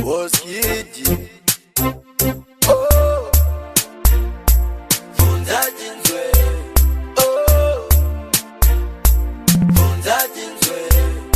Boskidi. Oh, bvunza tinzwe. Oh, bvunza tinzwe.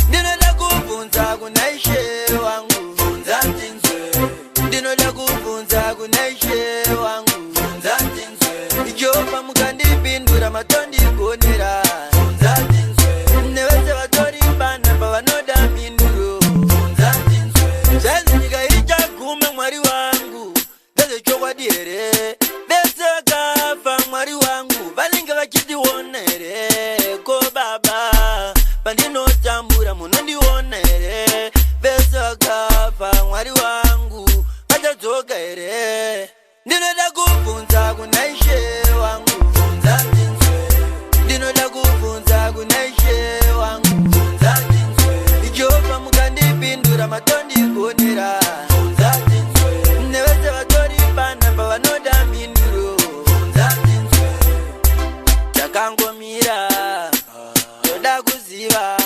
Ndinoda kubvunza kuna Ishe wangu. Bvunza tinzwe. Ndinoda kubvunza kuna Ishe wangu. Bvunza tinzwe. Jehovha, mukandipindura, matondigonera. Bvunza tinzwe. Nevese vatori panapa vanoda mhinduro. Bvunza tinzwe. Zvanzi nyika ichaguma, Mwari wangu, ndezvechokwadi here? Vese vakafa, Mwari wangu, vanenge vachitiona here? Ko baba, pandinotambura munondiona here? Vese vakafa, Mwari wangu, vachadzoka here? Ndinoda kubvunza kuna Ishe wangu. Bvunza tinzwe. Ndinoda kubvunza kuna Ishe wangu. Bvunza tinzwe. Jehovha, mukandipindura, matondigonera. Bvunza tinzwe. Nevese vatori panapa vanoda mhinduro. Bvunza tinzwe. Takangomira, toda kuziva,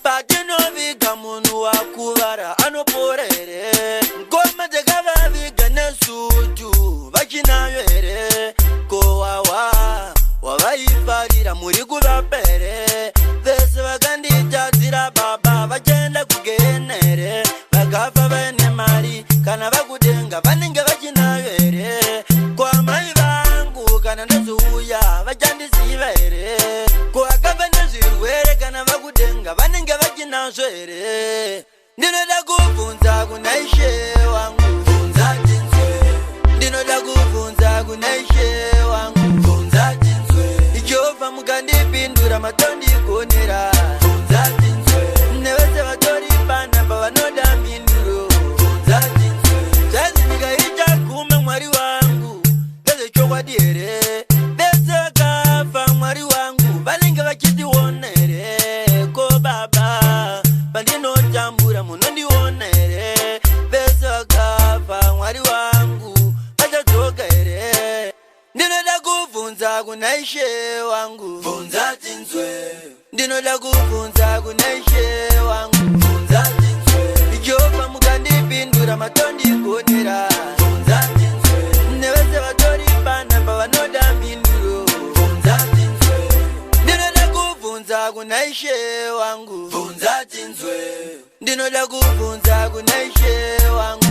patinoviga munhu wakuvara anopora here? Ngoma dzakavaviga nesutu vachinayo here? Kowawa wavaifarira muri kuvapa here? Vese vakanditadzira, baba, vachaenda kugehena here? Vakafa vaine mari, kana vakudenga vanenge vachinayo here? Kwamai vangu kana ndozouya vachandiziva here? Ko akafa nezvirwere, kana vakudenga vanenge vachinazvo here? Ndinoda kubvunza kuna Ishe wangu. Bvunza tinzwe. Ndinoda kubvunza kuna Ishe wangu. Bvunza tinzwe. Jehovha, mukandipindura, matondigonera. Bvunza tinzwe. Nevese vatori panapa vanoda mhinduro. Bvunza tinzwe. Zvanzi nyika ichaguma, Mwari wangu, ndezvechokwadi here? Vese vakafa, Mwari wangu, vanenge vachitiona here? Ko baba, pandinotambura munondiona here? Vese vakafa, Mwari wangu, vachadzoka here? Ndinoda kubvunza kuna Ishe wangu. Bvunza tinzwe. Ndinoda kubvunza kuna Ishe wangu. Bvunza tinzwe. Jehovha, mukandipindura, matondigonera. Bvunza tinzwe. Nevese vatori panapa vanoda mhinduro. Bvunza tinzwe. Ndinoda kubvunza kuna Ishe wangu. Bvunza tinzwe. Ndinoda kubvunza kuna Ishe wangu.